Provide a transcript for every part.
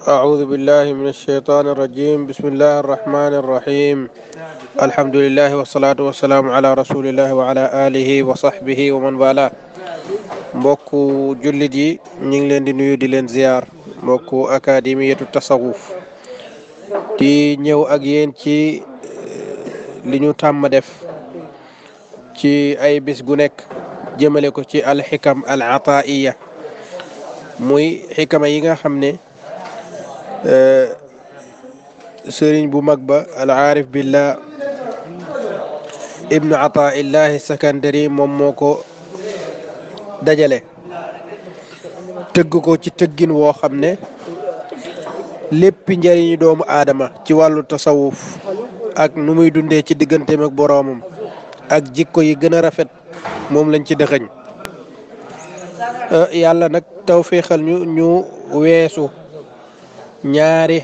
أعوذ بالله من الشيطان الرجيم. بسم الله الرحمن الرحيم. الحمد لله والصلاة والسلام على رسول الله وعلى آله وصحبه ومن والاه. mbokku jullit yi ñu ngi leen di nuyu di leen ziar mbokku akademiyatu tasawuf di ñëw ak yéen ci li ñu tàmm def ci ay bis gu nekk jëmale ko ci alxikam al ataiya muy xikama yi nga xam ne sëriñ bu mag ba al aarif billah ibnu ataillahi sakandari moom moo ko dajale tëgg ko ci tëggin woo xam ne lépp njëriñu doomu aadama ci wàllu tasawuf ak nu muy dundee ci digganteem ak boroomam ak jikko yi gën a rafet moom lañ ci dëxëñ yàlla nag tawféexal ñu weesu ñaari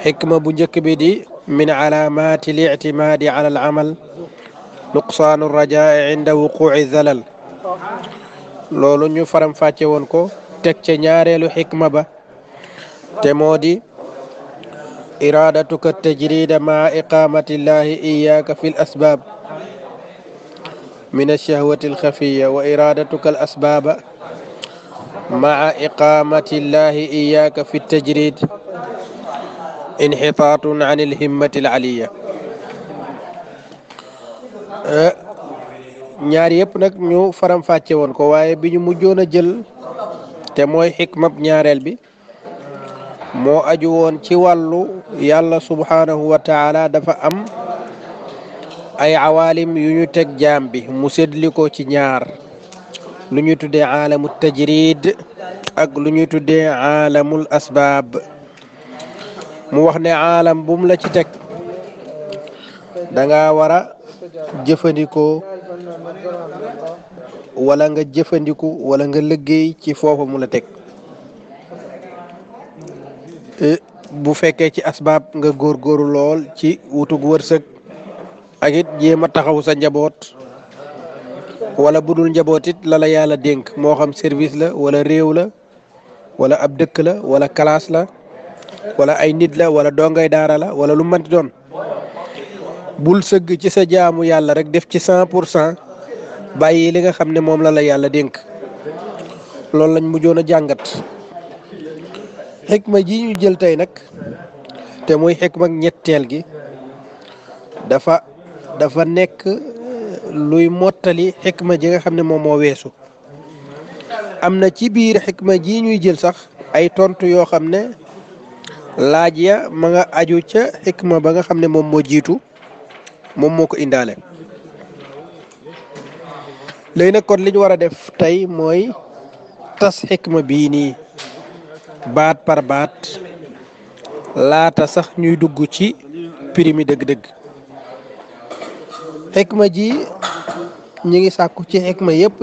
xikma bu njëkk bi di min alaamati l ictimaadi ala al amal nuqsaanu rajaa inda wuquci zalal loolu ñu faram fàcce woon ko teg ca ñaareelu xikma ba te moo di iradatuka tajrida maa iqamati llahi iyaaka fi l asbaab min alshahwati alxafiya wa iradatuka al asbaaba maa iqamati llahi iyaaka fi tajrid inxitaatun an alhimmati alaliya ñaar yëpp nag ñu faram fàcce woon ko waaye bi ñu mujjoon a jël te mooy xikmab ñaareel bi moo aju woon ci wàllu yàlla subhanahu wa taala dafa am ay awaalim yu ñu teg jaam bi mu séddli ko ci ñaar lu ñuy tuddee aalamu tajrid ak lu ñuy tuddee aalamul asbaab mu wax ne aalam bum la ci teg danga war a jëfandikoo wala nga jëfandiku wala nga liggéey ci foofa mu la teg bu fekkee ci asbaab nga góorgóoru lool ci wutug wërsëg ak it jéem a taxaw sa njaboot wala budul njaboot it la la yàlla dénk moo xam service la wala réew la wala ab dëkk la wala classe la wala ay nit la wala dongay daara la wala lu manti doon bul sëgg ci sa jaamu yàlla rek def ci 100% bàyyi li nga xam ne moom la la yàlla dénk loolu lañ mujjoon a jàngat xikma ji ñu jël tey nag te muy xikma ñetteel gi dafa nekk luy mottali xikma ji nga xam ne moom moo weesu am na ci biir xikma ji ñuy jël sax ay tontu yoo xam ne laaj ya ma nga aju ca xikma ba nga xam ne moom moo jiitu moom moo ko indaale léegi nag kon li ñu war a def tey mooy tas xikma bii nii baat par baat laata sax ñuy dugg ci primi dëgg-dëgg xikma ji ñi ngi sàkku ci xikma yépp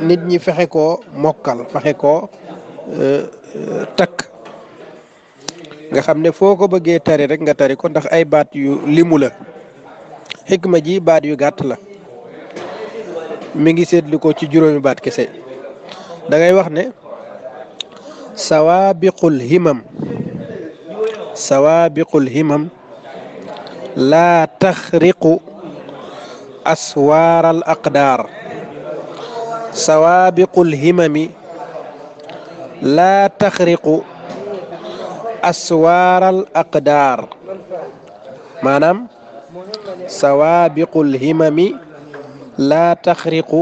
nit ñi fexe koo mokkal fexe koo takk nga xam ne foo ko bëggee tari rek nga tari ko ndax ay baat yu limu la xikma ji baat yu gàtt la mi ngi seetlu ko ci juróomi baat kese da ngay wax ne sawaabiqul himam laa taxriqu aswaaral aqdaar sawaabiqul himami laa taxriqu aswaaral aqdaar maanaam sawaabiqul himami laa taxriqu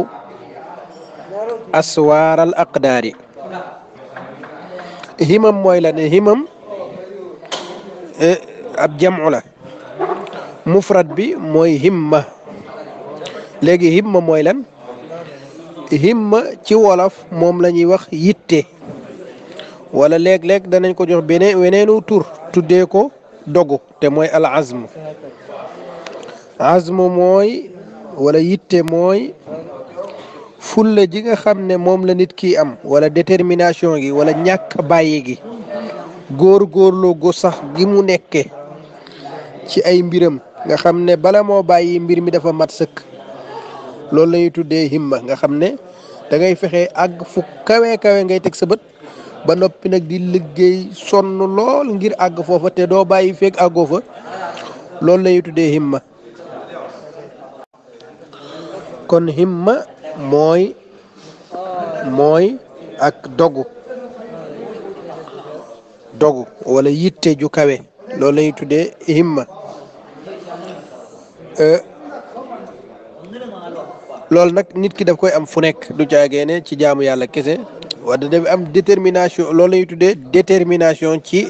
aswaaral aqdaari himam mooy la ne himam ab jamcu la mufrad bi mooy himma léegi himma mooy lan himma ci wolof moom la ñuy wax yitte wala léeg-léeg danañ ko jox weneenu tur tuddee ko dogu te mooy al azmu mooy wala yitte mooy fulla ji nga xam ne moom la nit ki am wala détermination gi wala ñàkk bàyyi gi góor-góorlu gu sax gi mu nekke ci ay mbiram nga xam ne bala moo bàyyi mbir mi dafa mat sëkk loolu la ñuy tuddee himma nga xam ne da ngay fexe àgg fu kawe kawe ngay teg sa bët ba noppi nag di liggéey sonn lool ngir àgg foofa te doo bàyyi feeg àggoo fa loolu lañuy tuddee himma. kon himma mooy ak dogu wala yitte ju kawe loolu lañuy tuddee himma. loolu nag nit ki daf koy am fu nekk du caagee ne ci jaamu yàlla kese wala daf am détermination loolu lañuy tuddee détermination ci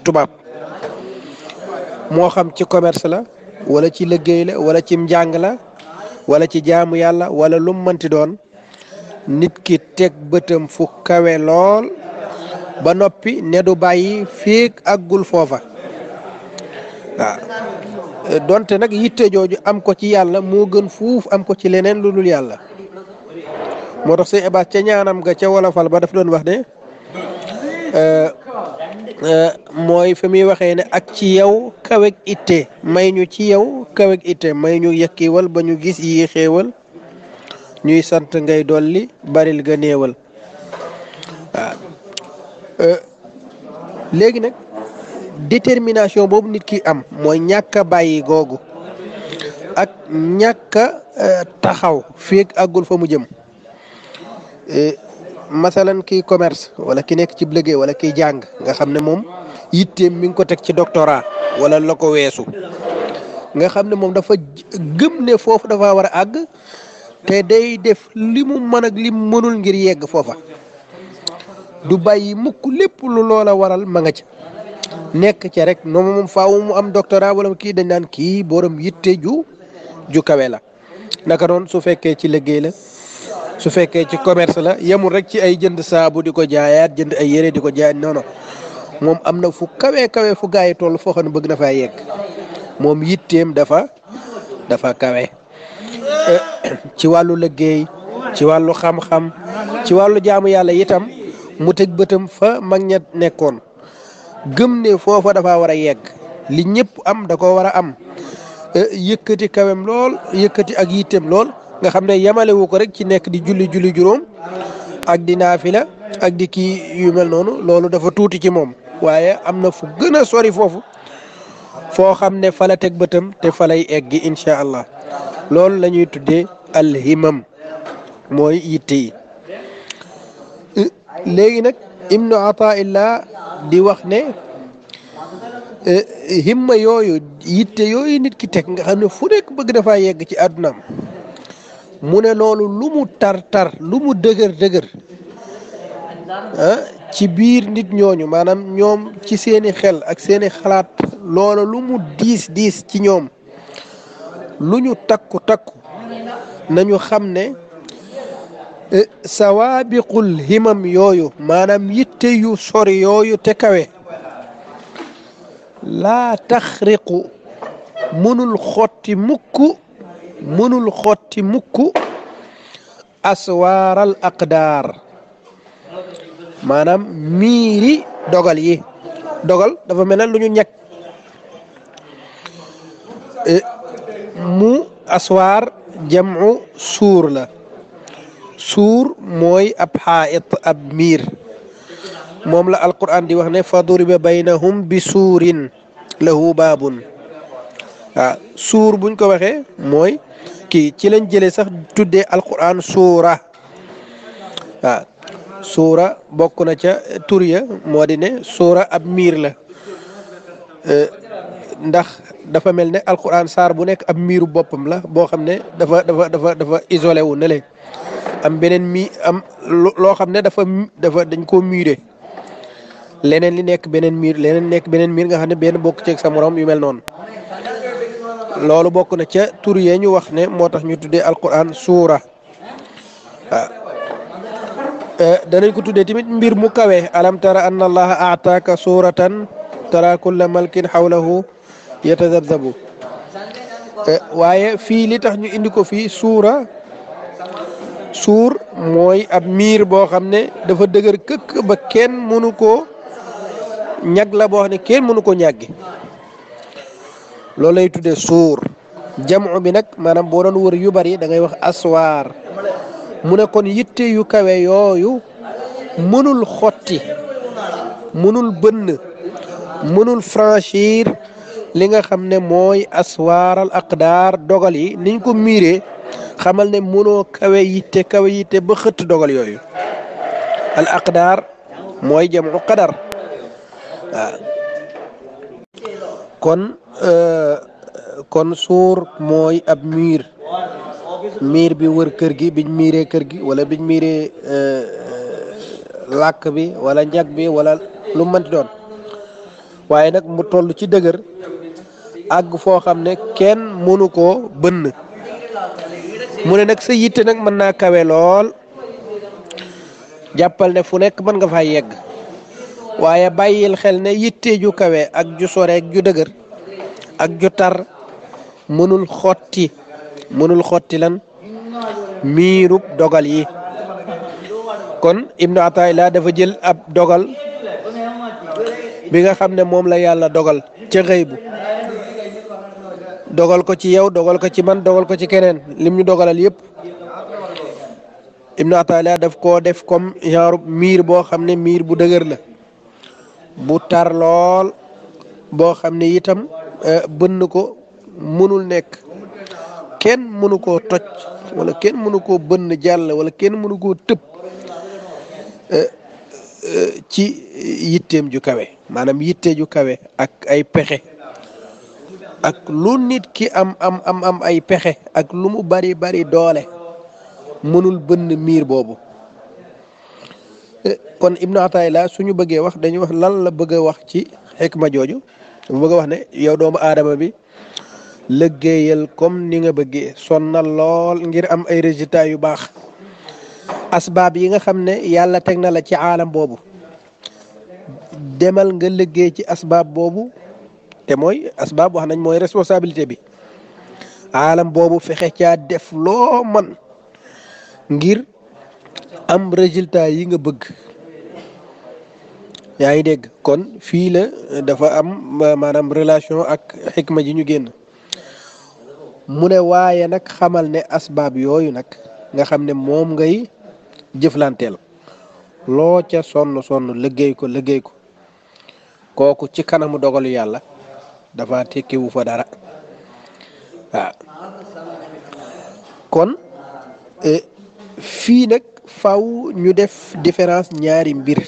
tubaab moo xam ci commerce la wala ci liggéey la wala ci njàng la wala ci jaamu yàlla wala lu mu mënti doon nit ki teg bëtam fu kawe lool ba noppi ne du bàyyi féeg àggul foofa waaw donte nag yitte jooju am ko ci yàlla moo gën fuuf am ko ci leneen lu dul yàlla moo tax sëñ Abass ca ñaanam ga ca wolofal ba daf doon wax ne mooy fi muy waxee ne ak ci yow kaweg itte may ñu ci yow kaweg itte may ñu yekkiwal ba ñu gis yi xéewal ñuy sant ngay dolli baril ga néewal waaw léegi nag détermination boobu nit ki am mooy ñàkk a bàyyi googu ak ñàkk a taxaw feeg àggul fa mu jëm masalan kiy commerce wala ki nekk ci liggéey wala kiy jàng nga xam ne moom yitteem mi ngi ko teg ci doctorat wala la ko weesu nga xam ne moom dafa gëm ne foofu dafa war a àgg te day def li mu mën ak li mu mënul ngir yegg foofa du bàyyi mukk lépp lu loola waral ma nga ca nekk ca rek noonu moom faaw mu am doctorat wala kii dañ naan kii borom yitte ju kawe la naka noonu su fekkee ci liggéey la su fekkee ci commerce la yemul rek ci ay jënd saabu di ko jaayaat jënd ay yére di ko jaayaat non moom am na fu kawe fu gaa yi toll foo xam ne bëgg na faa yegg moom yitteem dafa kawe ci wàllu liggéey ci wàllu xam-xam ci wàllu jaamu yàlla itam mu teg bëtam fa mag ña nekkoon gëm ne foofa dafa war a yegg li ñëpp am da ko war a am yëkkati kawem lool yëkkati ak yitteem lool nga xam ne yamalewu ko rek ci nekk di julli juróom ak di naafila ak di kii yu mel noonu loolu dafa tuuti ci moom waaye am na fu gën a sori foofu foo xam ne fa la teg bëtam te fa lay eggi incha allah loolu la ñuy tuddee alhimam mooy yitte yi léegi nag ibnu ataillah di wax ne himma yooyu yitte yooyu nit ki teg nga xam ne fu nekk bëgg dafaa yegg ci àddunaam mu ne loolu lu mu tar lu mu dëgër ci biir nit ñooñu maanaam ñoom ci seeni xel ak seeni xalaat loola lu mu diis ci ñoom lu ñu takku nañu xam ne sawaabiqul himam yooyu maanaam yitte yu sori yooyu te kawe laa taxriqu mënul xotti mukk aswaaral aqdaar maanaam miiri dogal yi dogal dafa mel ne lu ñu ñekk mu aswaar jam'u suur la suur mooy ab xaait ab miir moom la alquran di wax ne fa duriba baynahum bi suurin lahu baabun waaw suur buñ ko waxee mooy kii ci lañ jëlee sax tuddee alquran suura waaw suura bokk na ca tur ya moo di ne suura ab miir la ndax dafa mel ne alquran saar bu nekk ab miiru boppam la boo xam ne dafa isolé wu ne le am beneen am loo xam ne dafa dañ koo miiré leneen li nekk beneen miir leneen nekk beneen miir nga xam ne benn bokk ceeg sa morom yu mel noonu loolu bokk na ca tur yee ñu wax ne moo tax ñu tuddee alquran suura waaw danañ ko tuddee tamit mbir mu kawe alam tara anna allaha aataaka suuratan tara kulla malkin xawlahu yatazabzabu waaye fii li tax ñu indi ko fii suur mooy ab miir boo xam ne dafa dëgër këkk ba kenn mënu koo ñag la boo xam ne kenn mënu ko ñàggi loolu lay tuddee suur jamu bi nag maanaam boo doon wër yu bari da ngay wax aswaar mu ne kon yitte yu kawe yooyu mënul xotti mënul bënn mënul franchir li nga xam ne mooy aswaaral aqdaar dogal yi niñ ko miiree xamal ne mënoo kawe yitte ba xëtt dogal yooyu al aqdaar mooy jamu qadar waaw kon suur mooy ab miir bi wër kër gi biñ miiree kër gi wala biñ miiree làkk bi wala njag bi wala lu mënti doon waaye nag mu toll ci dëgër àgg foo xam ne kenn mënu koo bënn mu ne nag sa yitte nag mën naa kawe lool jàppal ne fu nekk mën nga faa yegg waaye bàyyil xel ne yitte ju kawe ak ju sore ak ju dëgër ak ju tar mënul xotti lan miirub dogal yi kon Ibnu Ataillah dafa jël ab dogal bi nga xam ne moom la yàlla dogal ca xëy bu dogal ko ci yow dogal ko ci man dogal ko ci keneen lim ñu dogalal yépp Ibnu Ataillah daf koo def comme genre miir boo xam ne miir bu dëgër la bu tar lool boo xam ne itam bënn ko mënul nekk kenn mënu koo toj wala kenn mënu koo bënn jàll wala kenn mënu koo tëb ci yitteem ju kawe maanaam yitte ju kawe ak ay pexe ak lu nit ki am ay pexe ak lu mu bari doole mënul bënn miir boobu kon Ibnu Ataillah suñu bëggee wax dañuy wax lan la bëgg a wax ci xikma jooju mu bëgg a wax ne yow doomu aadama bi liggéeyal comme ni nga bëggee sonnal lool ngir am ay résultats yu baax asbaab yi nga xam ne yàlla teg na la ci aalam boobu demal nga liggéey ci asbaab boobu te mooy asbaab wax nañ mooy responsabilité bi aalam boobu fexe caa def loo man ngir am résultat yi nga bëgg yaa ngi dégg kon fii la dafa am maanaam relation ak xikma ji ñu génn mu ne waaye nag xamal ne asbaab yooyu nag nga xam ne moom ngay jëflanteel loo ca sonn liggéey ko kooku ci kanamu dogalu yàlla dafa tekkiwu fa dara waaw kon fii nag faw ñu def différence ñaari mbir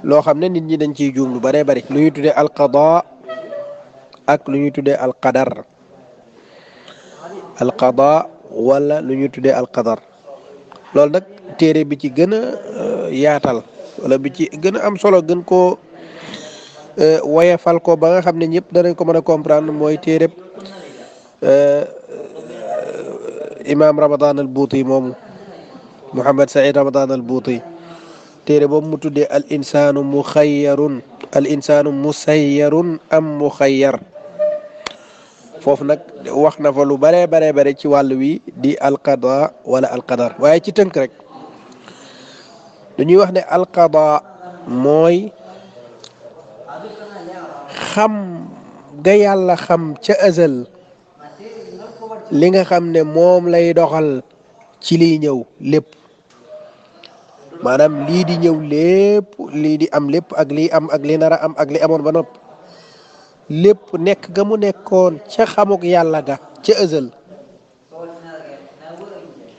loo xam ne nit ñi dañ ciy juum lu bëree bëri lu ñuy tuddee alqada ak lu ñuy tuddee alqadar wala lu ñuy tuddee alqadar loolu nag téere bi ci gën a yaatal wala bi ci gën a am solo gën koo woyefal ko ba nga xam ne ñëpp danañ ko mën a comprendre mooy téereb imam Ramadan al Buuti moomu Muhammad Saïd Ramadan al Buuti téere boobu mu tuddee al insaanu musayyarun am muxayyar foofu nag wax na fa lu bare ci wàll wi di alqada wala alqadar waaye ci tënk rek dañuy wax ne alqada mooy xam ga yàlla xam ca azal li nga xam ne moom lay doxal ci liy ñëw lépp maanaam lii di ñëw lépp lii di am lépp ak lii am ak li nar a am ak li amoon ba nopp lépp nekk ga mu nekkoon ca xamuk yàlla ga ca azal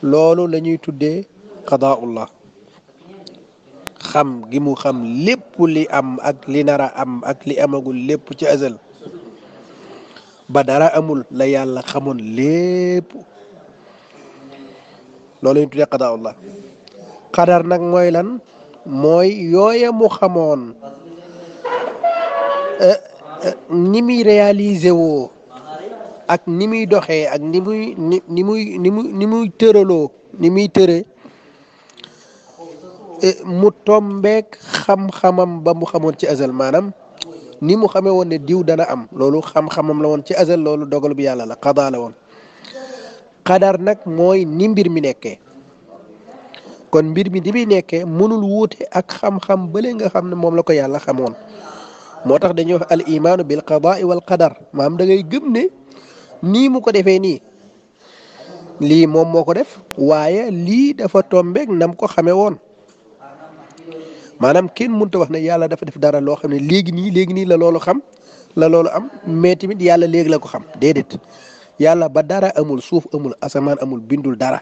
loolu la ñuy tuddee qadaa'ullah xam gi mu xam lépp li am ak li nar a am ak li amagul lépp ci azal ba dara amul la yàlla xamoon lépp loolu la ñuy tuddee qadaa'ullah qadar nag mooy lan mooy yooya mu xamoon ni muy réaliser woo ak ni muy doxee ak ni muy tëraloo ni muy tëre mu tombeek xam-xamam ba mu xamoon ci azal maanaam ni mu xamee woon ne diw dana am loolu xam-xamam la woon ci azal loolu dogal bi yàlla la qada la woon qadar nag mooy ni mbir mi nekkee kon mbir mi di muy nekkee mënul wuute ak xam-xam bële nga xam ne moom la ko yàlla xamoon moo tax dañuy wax al imaanu bil qadaa wal qadar maam da ngay gëm ne nii mu ko defee nii lii moom moo ko def waaye lii dafa tombeek nam ko xamee woon maanaam kenn mënta wax ne yàlla dafa def dara loo xam ne léegi nii la loolu xam la loolu am mais tamit yàlla léegi la ko xam déedéet yàlla ba dara amul suuf amul asamaan amul bindul dara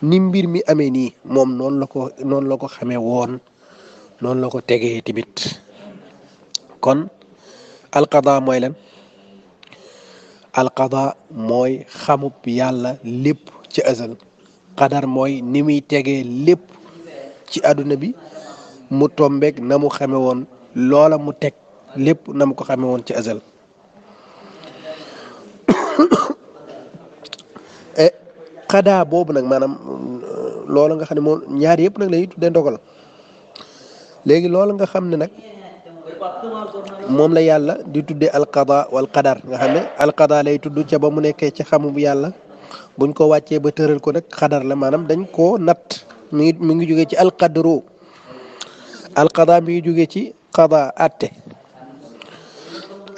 ni mbir mi amee nii moom noonu la ko xamee woon noonu la ko tegee tamit kon alqada mooy lan alqada mooy xamub yàlla lépp ci azal qadar mooy ni muy tegee lépp ci àdduna bi mu tombeek na mu xame woon loola mu teg lépp na mu ko xame woon ci azal xadaa boobu nag maanaam loolu nga xam ne moom ñaar yëpp nag lañuy tuddee ndogal léegi loolu nga xam ne nag moom la yàlla di tuddee alqada wal qadar nga xam ne alqada lay tudd ca ba mu nekkee ci xamu bu yàlla buñ ko wàccee ba tëral ko nag xadar la maanaam dañ koo natt mi ngi jógee ci alqadru alqada mi ngi jógee ci qada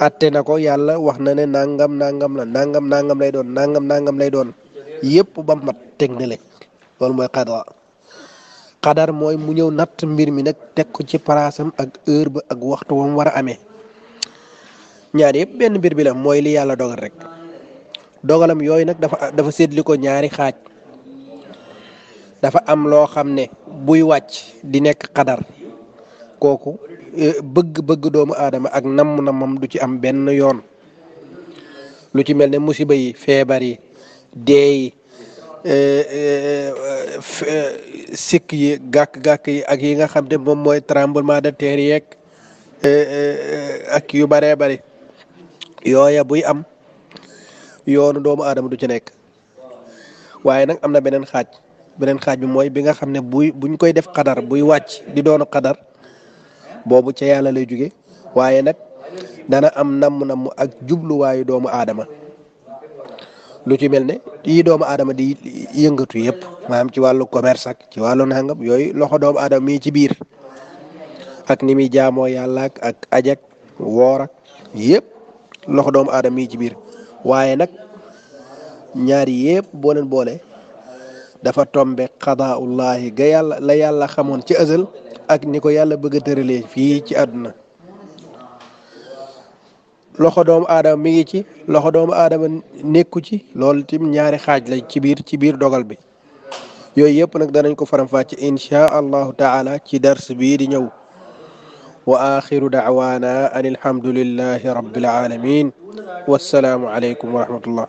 atte na ko yàlla wax na ne nangam nangam la nangam lay doon nangam lay doon yëpp ba mat teg na le loolu mooy qadar mooy mu ñëw natt mbir mi nag teg ko ci palaasam ak heure ba ak waxtu wam war a amee ñaar yëpp benn mbir bi la mooy li yàlla dogal rek dogalam yooyu nag dafa séddli ko ñaari xaaj dafa am loo xam ne buy wàcc di nekk qadar kooku bëgg doomu aadama ak namm-namam du ci am benn yoon lu ci mel ne musiba yi feebar yi dee yi sikk yi gàkk-gàkk yi ak yi nga xam ne moom mooy tremblement de terre yeeg ak yu bëree bëri yooya buy am yoonu doomu aadama du ci nekk waaye nag am na beneen xaaj bi mooy bi nga xam ne buñ koy def qadar buy wàcc di doonu qadar boobu ca yàlla lay jóge waaye nag dana am namm ak jubluwaayu doomu aadama lu ci mel ne yi doomu aadama di yëngatu yëpp maanaam ci wàllu commerce ak ci wàllu nangam yooyu loxo doomu aadama mi ci biir ak ni muy jaamoo yàlla ak ajak woor ak yëpp loxo doomu aadama mi ci biir waaye nag ñaari yëpp boo leen boole dafa tombe qadaullahi ga yàlla la yàlla xamoon ci azal ak ni ko yàlla bëgg a tëralee fii ci àdduna loxo doomu aadama mi ngi ci loxo doomu aadama nekku ci loolu tim ñaari xaaj la ci biir dogal bi yooyu yëpp nag danañ ko faram-fàcce insha allahu taala ci dars bii di ñëw wa axiru da'wana an alhamdulillahi rabbil alamin wassalaamu aleykum wa rahmatullah